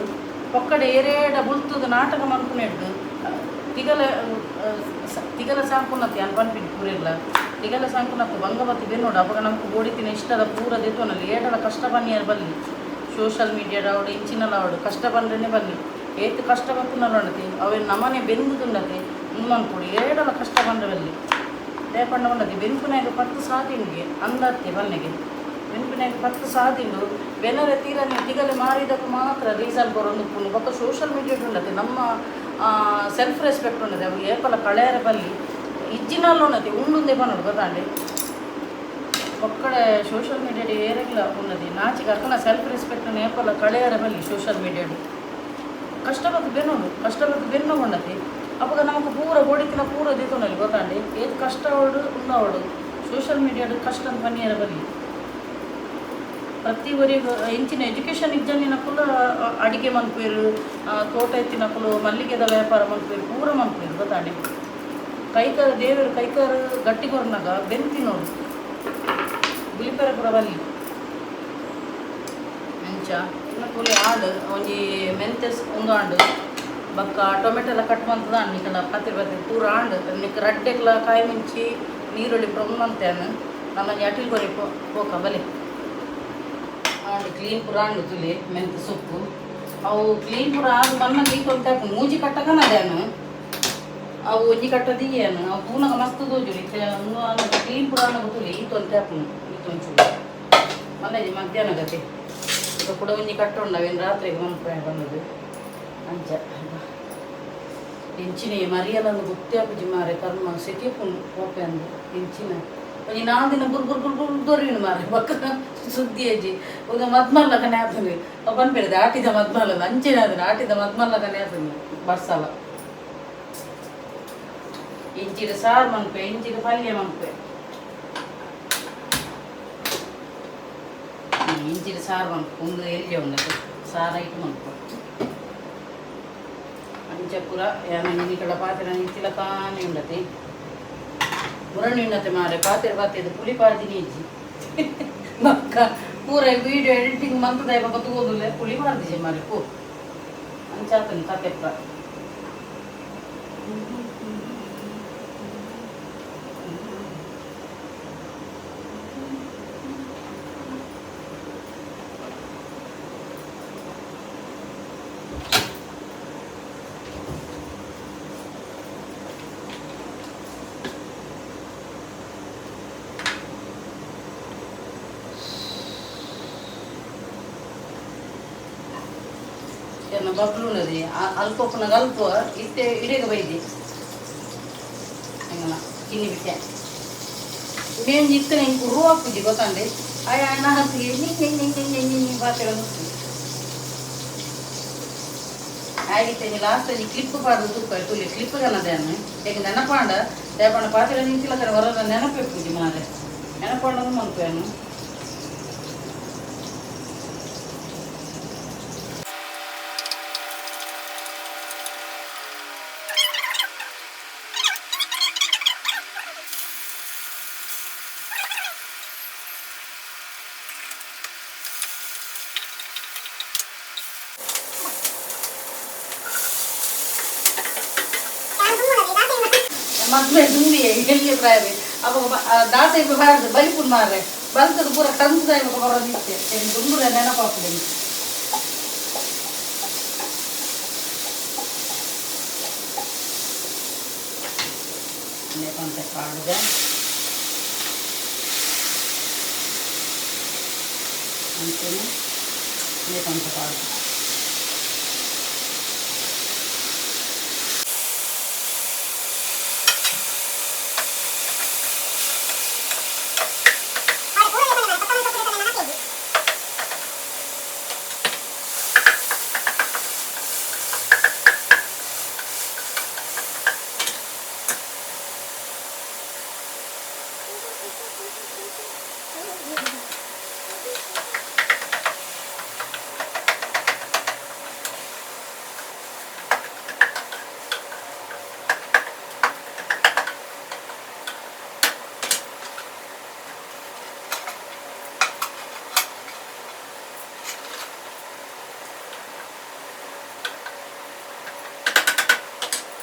ಪೊಕ್ಕಡೆ ಏರೇಡ ಬುಲ್ತುದು ನಾಟಕ ಮನ್ಪುನೆಡ್ದು ತಿಗಲ ತಿಗಲ ಸಾಂಕುನತ್ತೆ ಯಾನ್ ಪನ್ಪಿನಿ ಪೂರೆಗ್ಲ ತಿಗಲ ಸಾಂಕುನತ್ತು ಬಂಗಬತ್ತಿ ಬೆನ್ನೋಡು ಅಪಗ ನಮಕ್ ಬೋಡಿತಿನ ಇಷ್ಟದ ಪೂರ ದೆತ್ತೊನಲ್ಲಿ ಏಟಲ ಕಷ್ಟ ಬನ್ನಿಯರ್ ಬಲ್ಲಿ ಸೋಷಲ್ ಮೀಡಿಯಾಡ್ ಆವಡ್ ಇಂಚಿನಲ ಆವಡ್ ಕಷ್ಟ ಬಂದ್ರೇ ಬಲ್ಲಿ ಏತ್ ಕಷ್ಟ ಬತ್ತುನಲ್ಲ ಉಂಡತಿ ಅವೆ ನಮನೆ ಬೆಂದುದುಂಡತಿ ಉಂದು ಮನ್ಪೊಡು ಏಡಲ ಕಷ್ಟ ಬಂದ್ರೆ ಬಲ್ಲಿ ದಾಯೆ ಪಂಡ ಉಂಡತಿ ಬೆನ್ಪುನಾಗ 10 ಸಾದಿಂಗೆ ಅಂದತ್ತೆ ಬನ್ನೆಗೆ ಬೆನ್ಪುನಾಗ 10 ಸಾದಿಂಡು ಬೆನರೆ ತೀರನೆ ತಿಗಲೆ ಮಾರಿದಕ್ಕೆ ಮಾತ್ರ ರೀಸನ್ ಕೊರೊಂದು ಉಪ್ಪುಂಡು. ಬೊಕ್ಕ ಸೋಷಲ್ ಮೀಡಿಯಾ ಉಂಡತಿ ನಮ್ಮ ಸೆಲ್ಫ್ ರೆಸ್ಪೆಕ್ಟ್ ಉಂಡತಿ ಅವು ಏಪಲ ಕಳೆಯರ ಬಲ್ಲಿ ಇಜ್ಜಿನಲ್ಲ ಉಂಡತಿ ಉಂಡುಂದೇ ಪನೊಡು ಗೊತ್ತಾಂಡೆ. ಒಕ್ಕಡೆ ಸೋಷಲ್ ಮೀಡಿಯಾಡ್ ಏರೆಗ್ಲ ಉನ್ನತಿ ನಾಚಿಗೆ ಅಕ್ಕನ ಸೆಲ್ಫ್ ರೆಸ್ಪೆಕ್ಟ್ ಏಪಲ ಕಳೆಯರ ಬಲ್ಲಿ ಸೋಷಲ್ ಮೀಡಿಯಾಡ್ ಕಷ್ಟ ಬತ್ತು ಬೆನ್ನೋಡು ಕಷ್ಟ ಬತ್ತು ಬೆನ್ನೋ ಉಂಡತಿ ಅಪಗ ನಮಕ್ ಪೂರ ಬೋಡಿತಿನ ಪೂರ ದೆತ್ತೊನಲ್ಲಿ ಗೊತ್ತಾಂಡೆ. ಏತ್ ಕಷ್ಟ ಅವಡು ಉಂಡಾವಡು ಸೋಷಲ್ ಮೀಡಿಯಾಡ್ ಕಷ್ಟ ಪನ್ನಿಯರ ಬಲ್ಲಿ ಪ್ರತಿ ಒರಿಗ್ ಇಂಚಿನ ಎಜುಕೇಷನ್ ಇಜ್ಜಂದಿನಕುಲು ಅಡಿಗೆ ಮನ್ಪುವೆರ್ ತೋಟ ಇತ್ತಿನಕುಲು ಮಲ್ಲಿಗೆದ ವ್ಯಾಪಾರ ಮನ್ಪುವೆರ್ ಪೂರ ಮನ್ಪುವೆರ್ ಗೊತ್ತಾಂಡೆ. ಕೈಕಾರ ದೇವೆರ್ ಕೈಕಾರ ಗಟ್ಟಿ ಕೊರ್ನಗ ಬೆನ್ತಿನೋಡು ಬುಲಿಪೆರೆ ಪೂರ ಬಲ್ಲಿ ಅಂಚ ಇನ್ನ ತೂಲೆ ಆಂಡ್ ಒಂಜಿ ಮೆಂತೆ ಉಂದು ಆಂಡ್ ಬೊಕ್ಕ ಟೊಮೆಟೊ ಎಲ್ಲ ಕಟ್ ಮಂತದ ಆಂಡ್ ನಿಕಲ ಪತ್ತಿರ ಪತ್ತಿರ ಪೂರ ಆಂಡ್ ನಿಕ್ ರಡ್ಡೆಗ್ಲ ಕಾಯಿ ಮುಂಚಿ ನೀರುಳ್ಳಿ ಪೂರ ಉಂದು ಮಂತೇನ್ ನಮ್ಮಂಜಿ ಅಟಿಲ್ ಕೊರಿ ಪೋಕ ಬಲೆ ಆಂಡ್ ಕ್ಲೀನ್ ಪೂರ ಆಂಡ್ ತೂಲೆ ಮೆಂತೆ ಸೊಪ್ಪು ಅವು ಕ್ಲೀನ್ ಪೂರ ಆದ್ ಬನ್ನಗ ಈ ತೊಂತೆ ಮೂಜಿ ಕಟ್ಟಕನ ಅದೇನು ಅವು ಒಂಜಿ ಕಟ್ಟ ದೀಯನು ಅವು ತೂನಗ ಮಸ್ತ್ ತೋಜುಂಡು ಇತ್ತೆ ಉಂದು ಆನಗ ಕ್ಲೀನ್ ಪೂರ ಆನಗ ತೂಲೆ ಈ ತೊಂತೆ ಆಪುಂಡು ಈ ತೊಂಚುಡು ಮಲ್ಲೆಜಿ ಮಧ್ಯಾಹ್ನ ಗತಿ ಈಗ ಕುಡ ಒಂಜಿ ಕಟ್ಟ ಉಂಡು ಅವೇನು ರಾತ್ರಿಗೆ ಮನ್ಪೆ ಬಂದದ್ದು ಅಂಚ ಎಂಚಿನ ಮರಿಯಲಂದು ಗೊತ್ತೇ ಆಪುಜಿ ಮಾರೆ ಕರ್ಮ ಸೆಕೆ ಪೋಪೆ ಅಂದು ಎಂಚಿನ ಒಂಜಿ ನಾಲ್ ದಿನ ಬುರ್ ಬುರ್ ಬುರ್ ಬುರ್ ದೊರಿನು ಮಾರೆ ಬೊಕ್ಕ ಸುದ್ದಿ ಅಜ್ಜಿ ಒಂದು ಮದ್ಮಲ್ಲಕನೆ ಆಪುಂಡು ಅವು ಪನ್ಪೆರ್ ಆಟಿದ ಮದ್ಮಲ್ಲ ಅಂಚೆನೆ ಆತುಂಡು ಆಟಿದ ಮದ್ಮಲ್ಲಕನೆ ಆಪುಂಡು ಬರ್ಸಲ. ಇಂಚಿಡ್ ಸಾರು ಮನ್ಪೆ ಇಂಚಿಡ್ ಪಲ್ಯ ಮನ್ಪೆ ಇಂಚಿಡ್ ಸಾರು ಮನ್ಪು ಉಂದು ಎಲ್ಯ ಉಂಡತೆ ಸಾರು ಐಟ್ ಮನ್ಪು ಅಂಚ ಪೂರ ಯಾನ್ ನಿಕಲ ಪಾತೆರ ಇಂಚಿಲ ತಾನೇ ಉಂಡತೆ ಮುರಣಿ ಉಂಡತೆ ಮಾರೆ ಪಾತೆರ ಪಾತೆದ ಪುಲಿ ಪಾಡ್ದಿನಿ ಇಜ್ಜಿ ಬೊಕ್ಕ ಪೂರ ವೀಡಿಯೋ ಎಡಿಟಿಂಗ್ ಮಂತುದಾಯ ಬೊಕ್ಕ ತೂವೊಂದುಲ್ಲೆ ಪುಲಿ ಪಾಡ್ದಿಜಿ ಮಾರೆ ಪೂ ಅಂಚಾತುಂಡು ಕತೆ ಪೂರ. ಎನ್ನ ಬಬ್ಲು ಉಂಡದಿ ಅಲ್ಪ ಉಪ್ಪುನಗ ಅಲ್ಪ ಇತ್ತೆ ಇಡೆಗ್ ಬೈದಿ ಎಂಗನ ಕಿನ್ನಿ ಬಿಟ್ಟೆ ಮೇಂಜಿ ಇತ್ತನೆ ಎಂಕ್ ಉರು ಆಪುಜಿ ಗೊತ್ತಂಡೆ ಆಯೆ ಆಯನ ಹತ್ತಿಗೆ ಹಿಂಗೆ ಹಿಂಗೆ ಹಿಂಗೆ ಹಿಂಗೆ ಹಿಂಗೆ ಪಾತೆರೊಂದು ಆಯ್ತು ಲಾಸ್ಟ್ ಒಂಜಿ ಕ್ಲಿಪ್ ಪಾಡ್ದು ತೂಪ ತೂಲೆ ಕ್ಲಿಪ್ ಕನದೇನು ಯಾಕೆ ನೆನಪಾಂಡ ದಾಯೆ ಪಾತೆರ ನಿಂತಿಲ್ಲ ಕಡೆ ಹೊರ ನೆನಪು ಮಾರೆ ನೆನಪಾಂಡ ಮನ್ಪುವೆನು. ಮದ್ಮೆ ದುಂಬಿ ಎಲ್ಲಿಯ ಪ್ರಾಯವೇ ಅವಾಗ ದಾಸೆ ಬಾರ್ದು ಬಲಿಪುನ್ ಮಾರ್ರೆ ಬಲ್ತದ ಪೂರ ಕಂದುದ ಇವಾಗ ಬರೋದಿತ್ತೆ ದುಂಬುರ ನೆನಪಾಪುಂಡು ಎಂಕ್. ಒಂತೆ ಪಾಡ್ದೆ. ಅಂಚನೆ ಒಂತೆ ಪಾಡ್ದೆ.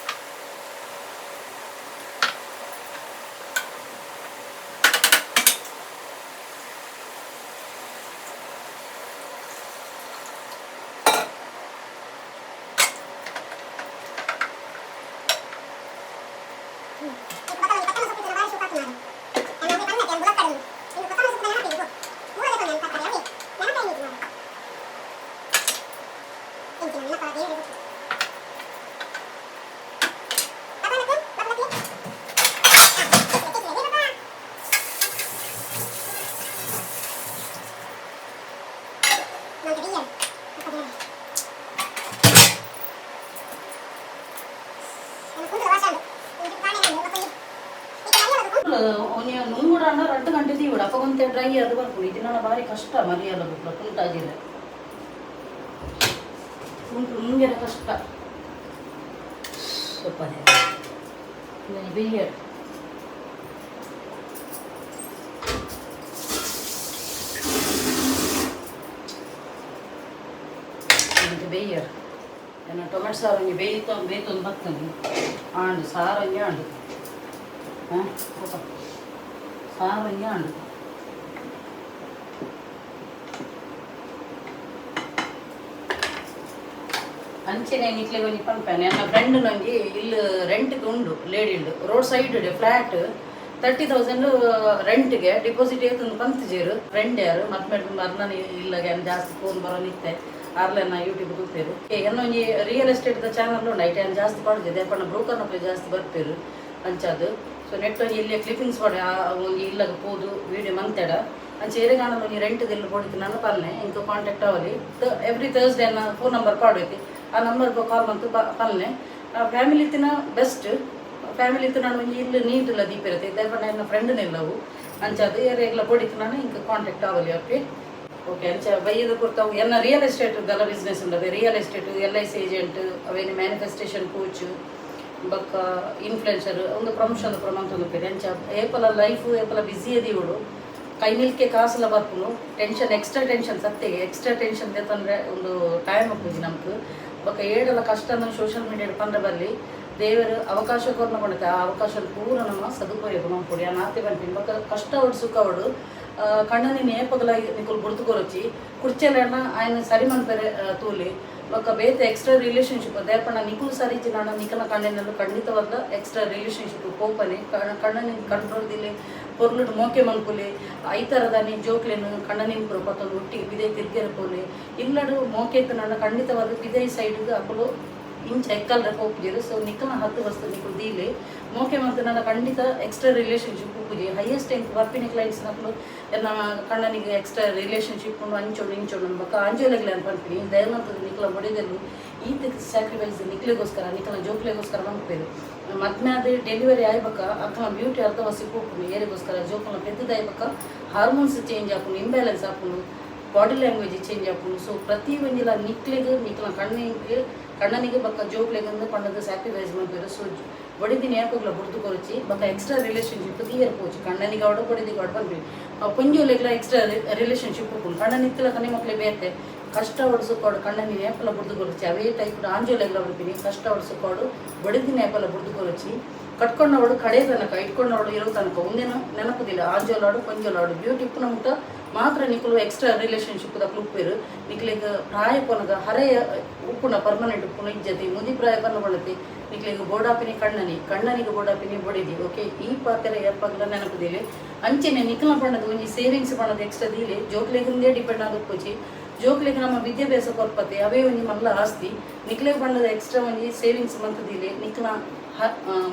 ಒಂಜಿ ನುಂಗುಡಾಂಡ 2 ಗಂಟೆ ದೀವೊಡು ಅಪಗ ಒಂತೆ ಡ್ರೈ ಆದ್ ಬರ್ಪುಂಡು. ಇತ್ತಿನ ಬಾರಿ ಕಷ್ಟ ಮರಿಯಲ ಬುಕ್ಕ ಕುಂಟಾಜಿರೆ ಕುಂಟು ನುಂಗೆರೆ ಕಷ್ಟ. ಸೊಪ್ಪನೆ ಬೇಯಡ್ ಬೇಯರ್ ಎನ್ನ ಟೊಮೆಟೊ ಸಾರು ಒಂಜಿ ಬೇಯ್ತು ಬೇಯ್ತೊಂದು ಬರ್ತದೆ. ಆಂಡ್ ಸಾರು ಒಂಜಿ ಆಂಡ್ ಹಾಂ ಸಾರು ಒಂಜಿ ಆಂಡ್. ಅಂಚೆನೆ ನಿಕ್ಲೆಗ್ ಒಂಜಿ ಪನ್ಪೆನೆ, ಎನ್ನ ಫ್ರೆಂಡ್ ಒಂಜಿ ಇಲ್ಲ್ ರೆಂಟ್ಗೆ ಉಂಡು, ಲೇಡಿ ಉಂಡು, ರೋಡ್ ಸೈಡ್ ಫ್ಲಾಟ್, 30,000 ರೆಂಟ್ಗೆ, ಡಿಪಾಸಿಟ್ ಏತುಂದು ಪಂತಿಜೆರ್. ಫ್ರೆಂಡ್ ಯಾರು ಮತ್ತ್ ಮರ್ನನ ಇಲ್ಲಗೆ ಜಾಸ್ತಿ ಫೋನ್ ಬರೋನಿತ್ತೆ, ಆರ್ಲೆನ ಯೂಟ್ಯೂಬ್ ತೂಪೆರ್. ಎನ್ನ ಒಂಜಿ ರಿಯಲ್ ಎಸ್ಟೇಟ್ ದ ಚಾನಲ್ ಉಂಡು, ಐಟ್ ಯಾನ್ ಜಾಸ್ತಿ ಪಾಡುಜೆ, ದೇಪಣ್ಣ ಬ್ರೋಕರ್ನಕ್ಲೆ ಜಾಸ್ತಿ ಬರ್ಪೆರ್ ಅಂಚಾದ್. ಸೊ ನೆಟ್ ಒಂಜಿ ಎಲ್ಯ ಕ್ಲಿಪ್ಪಿಂಗ್ಸ್ ಪಾಡೆ, ಒಂಜಿ ಇಲ್ಲಗ್ ಪೋದು ವೀಡಿಯೋ ಮಂತೆಡ. ಅಂಚ ಏರೆಗಾಂಡಲ ಒಂಜಿ ರೆಂಟ್ ಇಲ್ಲ್ ಬೋಡಿತ್ತ್ ನನ ಪನ್ನೆ, ಎಂಕ್ ಕಾಂಟ್ಯಾಕ್ಟ್ ಆವೊಲಿ. ಎವ್ರಿ ಥರ್ಸ್ಡೇ ಎನ್ನ ಫೋನ್ ನಂಬರ್ ಪಾಡ್ವೆತಿ, ಆ ನಂಬರ್ಗ್ ಕಾಲ್ ಮಂತ್ ಪನ್ನೆ. ಫ್ಯಾಮಿಲಿ ಇತ್ತಿನ ಬೆಸ್ಟ್, ಫ್ಯಾಮಿಲಿ ಇತ್ತಿನ ಒಂಜಿ ಇಲ್ಲ್ ನೀಟ್ ಲ ದೀಪೆರತೆ, ದಾಯೆ ಪಂಡ ಎನ್ನ ಫ್ರೆಂಡ್ ನೆಲ್ಲವು. ಅಂಚಾದ್ ಏರೆಗ್ಲ ಬೋಡಿತ್ತ್ ನನ ಎಂಕ್ ಕಾಂಟ್ಯಾಕ್ಟ್ ಆವೊಲಿ. ಓಕೆ ಓಕೆ ಅಂಚ ಬಯ್ಯದ ಪೊರ್ತು ಎನ್ನ ರಿಯಲ್ ಎಸ್ಟೇಟ್ ದಲ ಬಿಸ್ನೆಸ್ ಉಂಡು, ರಿಯಲ್ ಎಸ್ಟೇಟ್, LIC agent, ಅವೇನು ಮ್ಯಾನಿಫೆಸ್ಟೇಷನ್ ಕೋಚ್ ಬೊಕ್ಕ ಇನ್ಫ್ಲುಯೆನ್ಸರ್, ಒಂದು ಪ್ರಮೋಷನ್ ಪೂರ ಮಂತೊಂದುಪ್ಪೆರ್. ಅಂಚ ಏಪಲ ಲೈಫ್ ಏಪಲ ಬಿಸಿ ದೀವೊಡು, ಕೈ ನಿಲ್ಕೆ ಕಾಸುಲ ಬರ್ಪುಂಡು, ಟೆನ್ಷನ್ ಎಕ್ಸ್ಟ್ರಾ ಟೆನ್ಷನ್ ಸತ್ಯಗೆ ಎಕ್ಸ್ಟ್ರಾ ಟೆನ್ಷನ್ ದೆತ್ತಂದ್ರೆ ಒಂದು ಟೈಮ್ ಉಪ್ಪುಜಿ ನಮ್ಕ್. ಬೊಕ್ಕ ಏಡಲ ಕಷ್ಟನ ಸೋಷಿಯಲ್ ಮೀಡಿಯಾ ಪಂಡ ಬರ್ಲಿ, ದೇವರು ಅವಕಾಶ ಕೊರ್ನ ಪಂಡತೆ ಆ ಅವಕಾಶ ಪೂರ ನಮ್ಮ ಸದುಪಯೋಗ ಮನ್ಪೊಡು. ಯಾನ್ ಆತೆ ಪನ್ಪಿನಿ. ಬೊಕ್ಕ ಕಷ್ಟ ಅವಡ್ ಸುಖ ಅವಡು ಕಣ್ಣನಿ ಏಪಗಲ ನಿಕುಲು ಬುಡ್ದು ಕೊರೊಚಿ, ಕುರ್ಚೆಲೆನ ಆಯ್ನ ಸರಿ ಮನ್ಪೆರೆ ತೂಲಿ. ಬೊಕ್ಕ ಬೇತೆ ಎಕ್ಸ್ಟ್ರಾ ರಿಲೇಷನ್ಶಿಪ್ ದಾಯೆ ನಿಕುಲು ಸರಿ ಇಜ್ಜಿಂಡ ನಿಕಲ್ನ ಕಣ್ಣನಲ್ಲಿ ಖಂಡಿತವಾದ ಎಕ್ಸ್ಟ್ರಾ ರಿಲೇಷನ್ಶಿಪ್ ಪೋಪನೆ. ಕಣ್ಣನಿನ್ ಕಂಟ್ರೋಲ್ ದಿಲೆ, ಪೊರ್ಲುಡು ಮೋಕೆ ಮನ್ಪುಲೆ. ಐತರದಾನಿ ಜೋಕ್ಲೆನ್ ಕಣ್ಣನಿನ್ ಪೂರ ಪತ್ತೊಂದು ಒಟ್ಟಿಗೆ ಪಿದಯಿ ತಿರ್ಗೆರೆ ಪೋಲೆ. ಇಲ್ಲಡು ಮೋಕೆ ಇತ್ತ್ಂಡ ಖಂಡಿತವಾದ ಪಿದಯಿ ಸೈಡ್ಗ್ ಅಕುಲು ಇಂಚ ಎಕ್ಕಲ್ರೆ ಪೋಪುಜೆರ್. ಸೊ ನಿಕಲ್ನ ಹತ್ತು ವಸ್ತು ನಿಕುಲು ದೀಲೆ, ಮೋಕೆ ಮಂತ್ಂಡ ಖಂಡಿತ ಎಕ್ಸ್ಟ್ರಾ ರಿಲೇಷನ್ಶಿಪ್ ಉಪ್ಪುಜಿ. ಹೈಯೆಸ್ಟ್ ಎಂಕ್ ಬರ್ಪಿನ ಕ್ಲೈಂಟ್ಸ್ ನಕುಲು ಎನ್ನ ಕಣ್ಣನಿಗೆ ಎಕ್ಸ್ಟ್ರಾ ರಿಲೇಷನ್ಶಿಪ್ ಉಂಡು, ಅಂಚೊಡು ಇಂಚೊಡು. ಬೊಕ್ಕ ಆಂಜೋಲೆಗ್ಲ ಯಾನ್ ಪನ್ಪಿನಿ, ದಯಮಂತದ ನಿಕಲ್ನ ಬೊಡೆದೆಲು ಈತ್ ಸ್ಯಾಕ್ರಿಫೈಸ್ ನಿಕ್ಲೆಗೋಸ್ಕರ ನಿಕಲ್ನ ಜೋಕ್ಲೆಗೋಸ್ಕರ ಮನ್ಪುವೆರ್. ಮದ್ಮೆ ಆದ್ ಡೆಲಿವರಿ ಆಯ್ ಬೊಕ್ಕ ಅಕ್ಲ್ನ ಬ್ಯೂಟಿ ಅರ್ಧ ವಸಿ ಪೋಪುಂಡು. ಏರೆಗೋಸ್ಕರ? ಜೋಕುಲ್ನ ಪೆದ್ದುದಾಯ್ ಬೊಕ್ಕ ಹಾರ್ಮೋನ್ಸ್ ಚೇಂಜ್ ಆಪುಂಡು, ಇಂಬ್ಯಾಲೆನ್ಸ್ ಆಪುಂಡು, ಬಾಡಿ ಲ್ಯಾಂಗ್ವೇಜ್ ಚೇಂಜ್ ಆಪುಂಡು. ಸೊ ಪ್ರತಿ ಒಂಜಿಲ ನಿಕ್ಲೆಗ್ ನಿಕ್ಲ್ನ ಕಣ್ಣಿಗ್ ಕಣ್ಣನಿಗೆ ಬೊಕ್ಕ ಜೋಕ್ಲೆಗ್ ಪಂಡದ್ ಸ್ಯಾಕ್ರಿಫೈಸ್ ಮನ್ಪುವೆರ್. ಸೊ ಬೊಡೆದಿನ ಏಪಗ್ಲ ಬುಡ್ದು ಕೊರೊಚಿ, ಬೊಕ್ಕ ಎಕ್ಸ್ಟ್ರಾ ರಿಲೇಷನ್ಶಿಪ್ ದೀಯೆರೆ ಪೋಚಿ. ಕಣ್ಣನಿಗೆ ಆವಡ್ ಬೊಡೆದಿಗ್ ಆವಡ್ ಪನ್ಪಿ. ಪೊಂಜೋಲೆಗ್ಲ ಎಕ್ಸ್ಟ್ರಾ ರಿಲೇಷನ್ಶಿಪ್ ಉಪ್ಪುಂಡು, ಕಣ್ಣನ್ ಇತ್ತಿಲಕನೆ ಮೊಕ್ಲೆ ಬೇತೆ. ಕಷ್ಟ ಅವಡ್ ಸುಖ ಅವಡ್ ಕಣ್ಣನಿ ಏಪಲ ಬುಡ್ದು ಕೊರೊಚಿ. ಅವೇ ಟೈಪ್ ಆಂಜೋಲೆಗ್ಲ ಪನ್ಪಿನಿ, ಕಷ್ಟ ಅವಡ್ ಸುಖ ಅವಡ್ ಬೊಡೆದಿನ ಏಪಲ ಬುಡ್ದು ಕೊರೊಚಿ. ಕಟ್ಕೊಂಡವಳು ಕಡೆ ತನಕ ಇಟ್ಕೊಂಡವಳು ಇರೋ ತನಕ ಒಂದೇನು ನೆನಪುದಿಲ್ಲ. ಆಂಜೋಲಾಡು ಪೊಂಜೋಲಾಡು ಬ್ಯೂಟಿ ಇಪ್ಪುನ ಮುಟ್ಟ ಮಾತ್ರ ನಿಕುಲು ಎಕ್ಸ್ಟ್ರಾ ರಿಲೇಶನ್ಶಿಪ್ ದಕ್ಲು ಉಪ್ಪೇರು. ನಿಕ್ಲೆಗ್ ಪ್ರಾಯ ಪೊನಗ ಹರೆಯ ಉಪ್ಪುನ ಪರ್ಮನೆಂಟ್ ಉಪ್ಪುನ ಇಜ್ಜತಿ. ಮುದಿ ಪ್ರಾಯ ಪನ್ನ ಬಳತಿ ನಿಕ್ಲೆಗ್ ಬೋಡಾಪಿನಿ ಕಣ್ಣನಿ, ಕಣ್ಣನಿಗೆ ಬೋಡಾಪಿನಿ ಬೊಡಿದಿ. ಓಕೆ, ಈ ಪಾತೆರ ಏರ್ಪಗ್ಲ ನೆನಪುದಿಲ್ಲ. ಅಂಚೆನೆ ನಿಕ್ಲ ಪಂಡದು ಒಂಜಿ ಸೇವಿಂಗ್ಸ್ ಪಂಡದು ಎಕ್ಸ್ಟ್ರಾ ದೀಲೆ. ಜೋಕ್ಲೆಗಿಂದೇ ಡಿಪೆಂಡ್ ಆದ್ ಉಪ್ಪುಜಿ. ಜೋಕ್ಲೆಗ್ ನಮ್ಮ ವಿದ್ಯಾಭ್ಯಾಸ ಕೊರ್ಪತೆ, ಅವೇ ಒಂಜಿ ಮಲ್ಲ ಆಸ್ತಿ. ನಿಕ್ಲೆಗ್ ಪಂಡದ ಎಕ್ಸ್ಟ್ರಾ ಒಂಜಿ ಸೇವಿಂಗ್ಸ್ ಮಂತದಿಲೆ. ನಿಕ್ಲ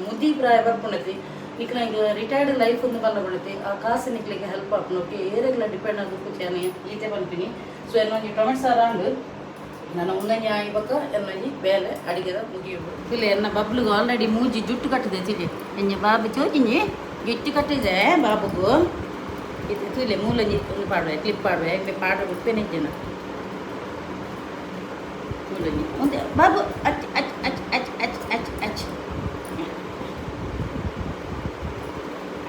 ಮುದಿ ಪ್ರಾಯ ಬರ್ಪುಣತಿ, ನಿಕ್ಲ ರಿಟೈರ್ಡ್ ಲೈಫ್ ಒಂದು ಬನ್ನ ಬಣತಿ, ಆ ಕಾಸು ನಿಕ್ಲೆಗ್ ಹೆಲ್ಪ್ ಆಪುಂಡು. ಓಕೆ, ಏರೆಗ್ಲ ಡಿಪೆಂಡ್ ಆದ್ ಉಪ್ಪುಜಿ ಈತೆ ಪನ್ಪಿನಿ. ಸೊ ಎನ್ನೊಂಜಿ ಟೊಮೆಟೊ ಸಾರು ಆಂಡ್. ನನ್ನ ಉಂದೊಂಜಿ ಆಯಿ ಬೊಕ್ಕ ಎನ್ನೊಂಜಿ ಬೇಲೆ ಅಡಿಗೆದ ಮುಗಿಯುಂಡು. ಇಲ್ಲ, ಎನ್ನ ಬಬ್ಲುಗು ಆಲ್ರೆಡಿ ಮೂಜಿ ಜುಟ್ಟು ಕಟ್ಟಿದೆ. ತಿಳಿ ಎಂಜ ಬಾಬು ಚೋಜಿಂಜಿ ಜುಟ್ಟು ಕಟ್ಟಿದೆ ಬಾಬುಗು. ಇದು ತೂಲೆ, ಮೂಲಂಜಿ ಒಂದು ಪಾಡುವೆ, ಕ್ಲಿಪ್ ಪಾಡುವೆ. ಇಂಬೆ ಪಾಡು ಉಪ್ಪೇನಿಜ್ಜನ. ಮೂಲಂಜಿ ಮುಂದೆ ಬಾಬು ಅಚ್ ಅಚ್ ಅಚ್ ಅಚ್ ಅಚ್ ಅಚ್ ಅಚ್.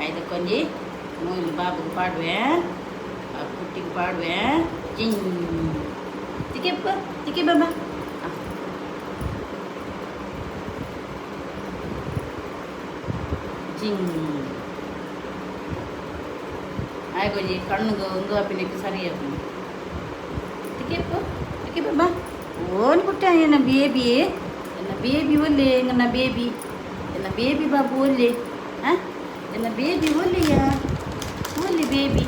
ಐದಕ್ಕೊಂಜಿ ಮೂಲು ಬಾಬುಗೆ ಪಾಡುವೆ, ಬಾಬು ಕುಟ್ಟಿಗೆ ಪಾಡುವೆ. ಜಿಂಗ್ ತಿಕೆಪ್ಪ ತಿಕೆ ಬಾಬಾ. ಜಿಂಗ್ ಆಯ್ಕೊಂಜಿ ಕಣ್ಣುಗು ಒಂದು ಆಪಿನಕ್ಕೆ ಸರಿ ಆಪುಂಡು. ತಿಕೆಪ್ಪ ತಿಕೆ ಬಾಬಾ. ಓನ್ ಪುಟ್ಟ ಎನ್ನ ಬೇಬಿ, ಎನ್ನ ಬೇಬಿ ಒಲ್ಲೆ, ಎಂಗನ ಬೇಬಿ, ಎನ್ನ ಬೇಬಿ ಬಾಬು ಒಲ್ಲೆ. ಆ ಎನ್ನ ಬೇಬಿ ಒಲ್ಲೆಯಾ, ಒಲ್ಲೆ ಬೇಬಿ,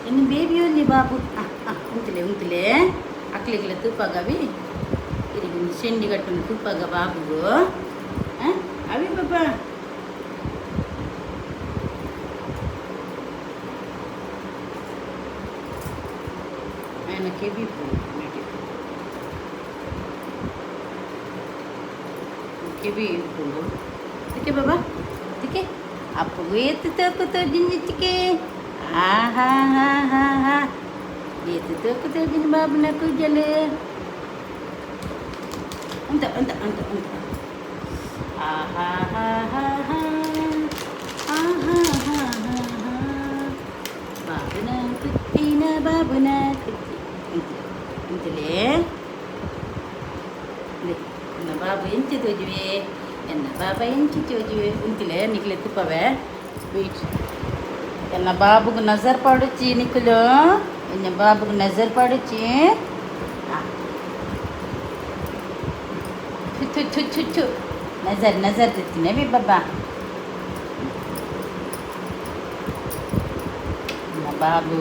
ಎನ್ನ ಬೇಬಿ ಒಲ್ಲೆ ಬಾಬು. ಆ ಆ ಉಂತಲೆ ಉಂತಲೆ ಅಕ್ಲೆಗ್ಲ ತೂಪಾಗವಿ. ಇರಿಗೆ ಒಂಜಿ ಸೆಂಡಿ ಕಟ್ಟುನ ತೂಪಾಗ ಬಾಬುಗು. ಅವಿ ಬಾಬಾ ఆయన ಕೆಬಿ ಕೆಬಿ ಉಪ್ಪುಂಡು. ತಿಕೆ ಬಾಬಾ ತಿಕೆ. ಅಪ್ಪು ಏತ್ ತೋಕು ತೋಜಿಂಜಿ ತಿಕೆ. ಆಹಾ ಹಾ ಹಾ ಹಾ, ಏತ್ ತೋಕು ತೋಜಿನ ಬಾಬುನ ಕೂಜಲು. ಅಂತ ಅಂತ ಅಂತ ಅಂತ. ಆಹಾ ಹಾ ಹಾ ಹಾ, ಆಹಾ ಹಾ ಹಾ ಹಾ. ಬಾಬುನ ಕುತ್ತಿನ ಬಾಬುನ ಕುತ್ತಿ ಅಂತಲೇ. ಎನ್ನ ಬಾಬು ಎಂಚಿ ತೋಜುವೆ, ಎನ್ನ ಬಾಬಾ ಎಂಚಿ ತೋಜುವೆ. ಉಂತಿಲೆ ನಿಕ್ಲೆ ತುಪ್ಪವೆ. ವೆಯ್ಟ್, ಎನ್ನ ಬಾಬುಗ್ ನಜರ್ ಪಾಡುಚಿ ನಿಕ್ಕುಲು. ಎನ್ನ ಬಾಬುಗ್ ನಜರ್ ಪಾಡುಚಿ. ಥು ಥು ಥು ಥು, ನಜರ್ ನಜರ್ ತಿತ್ತೀನಿ ಬಿ ಬಾಬಾ. ಎನ್ನ ಬಾಬು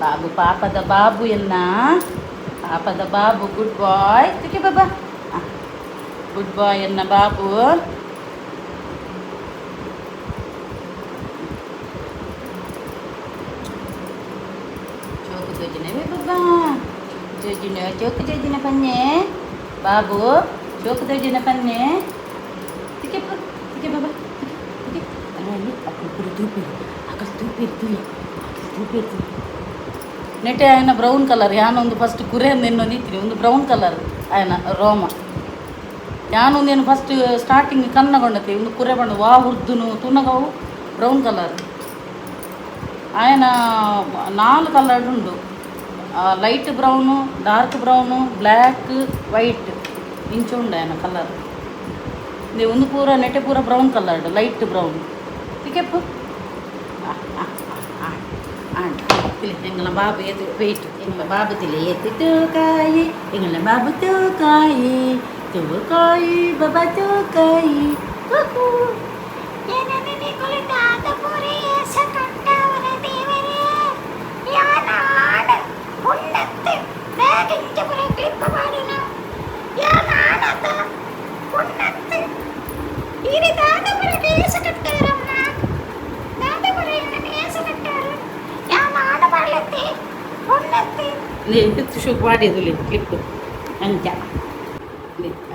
ಬಾಬು ಪಾಪದ ಬಾಬು, ಎನ್ನ ಪಾಪದ ಬಾಬು. ಗುಡ್ ಬಾಯ್ ತಿಕೆ ಬಾಬಾ, ಗುಡ್ ಬಾಯ್ ಎನ್ನ ಬಾಬು. ಚೋಕು ತೋಜಿನವೇ ಬಾಬಾ, ತೋಜಿನ ಚೋಕು ತೋಜಿನ ಪನ್ನೆ ಬಾಬು, ಚೋಕು ತೋಜಿನ ಪನ್ನೆ. ತಿಕೆ ತಿಕೆ ಬಾಬಾ ತಿಕೆ ತಿಕೆ. ಅಲ್ಲ ಅಲ್ಲಿ ಅಕ್ಕಳು ಪೂರ ತೂಪೇರು, ಅಕ್ಕಳು ತೂಪೇರು ತುಲೆ, ಅಕ್ಕಳು ತೂಪೇರು ತುಲೆ. ನೆಟೆ ఆయన ಬ್ರೌನ್ ಕಲರ್ ಯಾನೊಂದು ಫಸ್ಟ್ ಕುರೆ ಇನ್ನೊಂದು ಇತ್ತಿನಿ. ಒಂದು ಬ್ರೌನ್ ಕಲರ್ ఆయన ರೋಮ. ಯಾನೊಂದೇನು ಫಸ್ಟ್ ಸ್ಟಾರ್ಟಿಂಗ್ ಕನ್ನಗೊಂಡತೆ ಒಂದು ಕುರೆ ಬಣ್ಣ ವಾ ಉರ್ದುನು ತುನಗವು ಬ್ರೌನ್ ಕಲರ್. ఆయన ನಾಲ್ಕು ಕಲರ್ ಉಂಡು, light brown, dark brown, black, white ಇಂಚ ಉಂಡು ఆయన ಕಲರ್. ಇದು ಒಂದು ಪೂರ ನೆಟೆ ಪೂರ ಬ್ರೌನ್ ಕಲರ್, ಲೈಟ್ ಬ್ರೌನ್. ತಿಕೆಪ್ಪು ತಿಳಿ ಎಂಗಳ ಬಾಬು ಏತು. ವೆಯ್ಟ್, ಎಂಗಳ ಬಾಬು ತಿಳಿ ಏತು ತೂಕಾಯಿ, ಎಂಗಳ ಬಾಬು ತೂಕಾಯಿ ತೂಕಾಯಿ ಬಾಬಾ ತೂಕಾಯಿ ಕುಕು. ಶುಕ್ ಮಾಡಿದುಲಿ ಕ್ಲಿಪ್ ಅಂಚ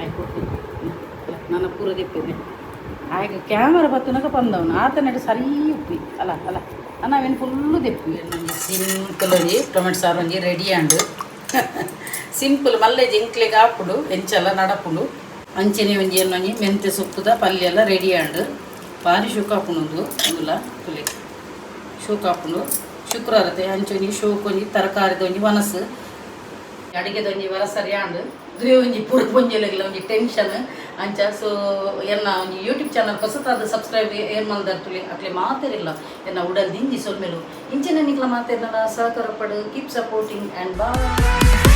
ಆಯ್ತು. ನನ್ನ ಪೂರ ದಿಪ್ಪಿದೆ ಆಯ್ಕೆ ಕ್ಯಾಮರಾ ಬತ್ತುನಕ ಪಂದವನು ಆತನಡು ಸರಿ ಉಪ್ಪಿ ಅಲ್ಲ ಅಲ್ಲ ಅನ್ನ ಅವೇನು ಫುಲ್ಲು ದೆಪ್ಪಿ. ಸಿಂಪಲ್ ಒಂಜಿ ಟೊಮೆಟೊ ಸಾರು ಒಂಜಿ ರೆಡಿ ಆಂಡು. ಸಿಂಪಲ್ ಮಲ್ಲೆ ಜಿಂಕ್ಲೆಗ್ ಆಪುಂಡು, ಎಂಚಲ ನಡಪುಂಡು. ಅಂಚನೆ ಒಂಜಿ ಒಂಜಿ ಮೆಂತೆ ಸೊಪ್ಪುದ ಪಲ್ಯ ಎಲ್ಲ ರೆಡಿ ಆಂಡು. ಬಾರಿ ಶೋಕ ಆಪುಂಡು ಉಂದುಲ ತುಲೆ ಶೋಕ ಆಪುಂಡು. ಶುಕ್ರವಾರತೆ ಅಂಚೊಂಜಿ ಶೋಕ್ ಒಂಜಿ ತರಕಾರಿದ ಒಂಜಿ ವನಸು, ಅಡಿಗೆದ ಒಂಜಿ ವರ ಸರಿ ಆಂಡು. ದುವೆ ಒಂಜಿ ಪೂರ ಪೊಂಜೆಲೆಗ್ಲ ಒಂಜಿ ಟೆನ್ಷನ್ ಅಂಚ. ಸೊ ಎನ್ನ ಒಂಜಿ ಯೂಟ್ಯೂಬ್ ಚಾನಲ್ ಹೊಸತಾದ ಸಬ್ಸ್ಕ್ರೈಬ್ ಏರ್ ಮಲ್ದರ್ತುಲೆ ಅಕ್ಲೆ ಮಾತೆರಿಲ್ಲ ಎನ್ನ ಉಡಲ್ ದಿಂಜಿ ಸೊಲ್ಮೆಲು. ಇಂಚಿನ ನಿಕ್ಲ ಮಾತೆರ್ನ ಸಹಕಾರ ಪಡು. Keep supporting and bye.